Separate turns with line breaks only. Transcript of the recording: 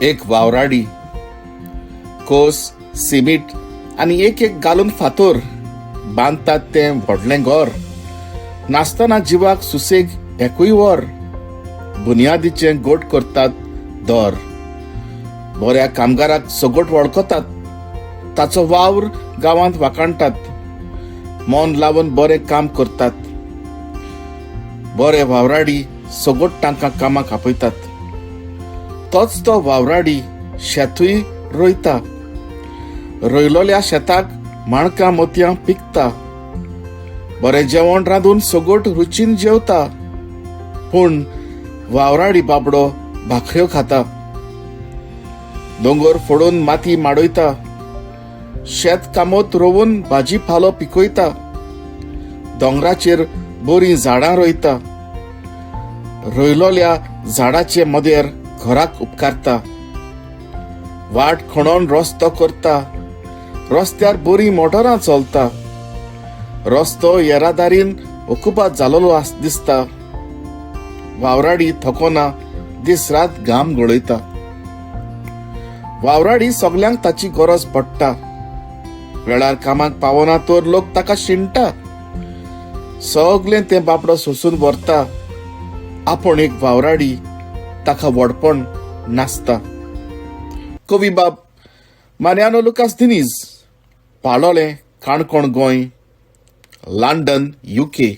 एक वावराडी कोस, सिमीट आनी एक एक घालून फातोर बांदतात तें व्हडलें घर. नासतना जिवाक सुसेग एकूय वर, बुन्यादीचें गोट करतात दर. बऱ्या कामगाराक सगट वळखतात, ताचो वावर गांवांत वाखाणटात. मन लावन बरें काम करतात. बरे वावराडी सगट तांकां कामाक आपयतात. तोच तो वावराडी शेतूय रोयता. रोयलोल्या शेताक माणकां मोतयां पिकता. बरें जेवण रांदून सगट रुचीन जेवता. पूण वावराडी बाबडो भाकऱ्यो खाता. दोंगर फोडून माती माडयता. शेत कामत रोवन भाजी पालो पिकयता. दोंगराचेर बरीं झाडां रोयता. रोयलोल्या झाडाचे मदेर घराक उपकारता. वाट खणोन रस्तो करता. रस्त्यार बरीं मोटरां चलता. रस्तो येरादारीन ओकुपात जालोलो दिसता. वावराडी थकोना, दीस रात घाम गळयता. वावराडी सगल्यांक ताची गरज पडटा. वेळार कामाक पावना तर लोक ताका शिणटा. सगलें तें बाबडो सोसून व्हरता. आपूण एक वावराडी, ताका व्हडपण नासता. कवी बाब मारियानो लुकास दिनीज, पाळोळें, काणकोण, गोंय, London, UK.